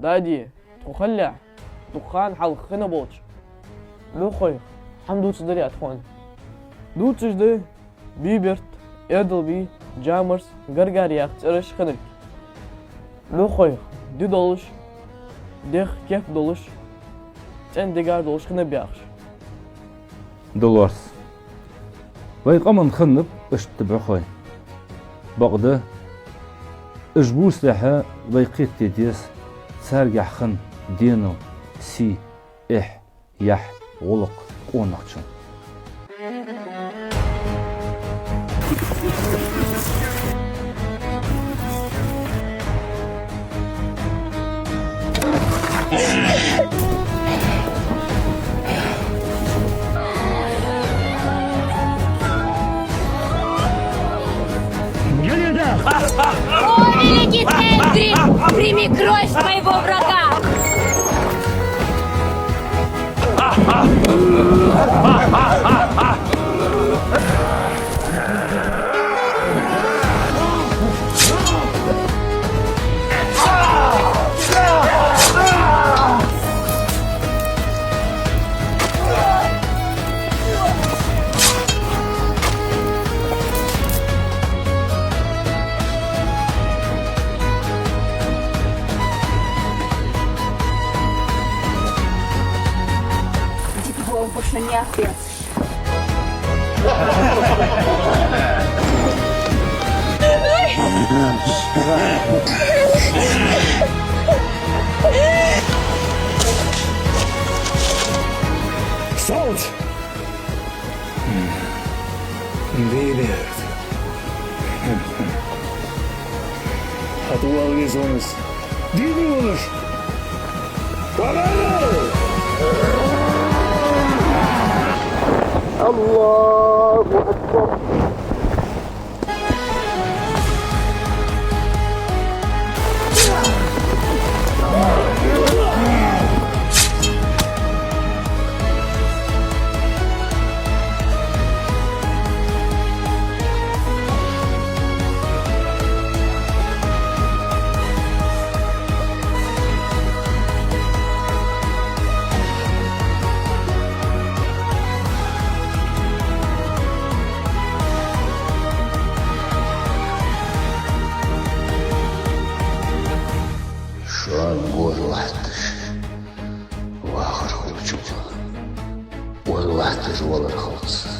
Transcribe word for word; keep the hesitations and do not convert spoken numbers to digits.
Дади, тхо хьалха, дукха хана хьалха хинна болча мухьех хӀама дувцаргдарий тхона? Дувцаш да: бий-берд, эдалбий, джамарс, гаргар яха цӀераш хиннарг. Мухьех ди долаш, дегӀ кеп долаш, цӀен дегар долаш хиннаб яхаш. Долорс. Вай къаман хиннаб иштта мухьех. Бакъда, уж бувцалехьа вай кхетаде деза царгахь хинна денал, сий, эхь, яхь, гӀулакх къонахчун. О, великий Сендрик, прими кровь моего врага! Идите, больше не отец. Солнце! Бий-берд. ХьатӀавала веза ванас. Дийна волаш. Аллаху акбар. Шоана гӀора латташ вахар хулачул, гӀора латташ валар хилац.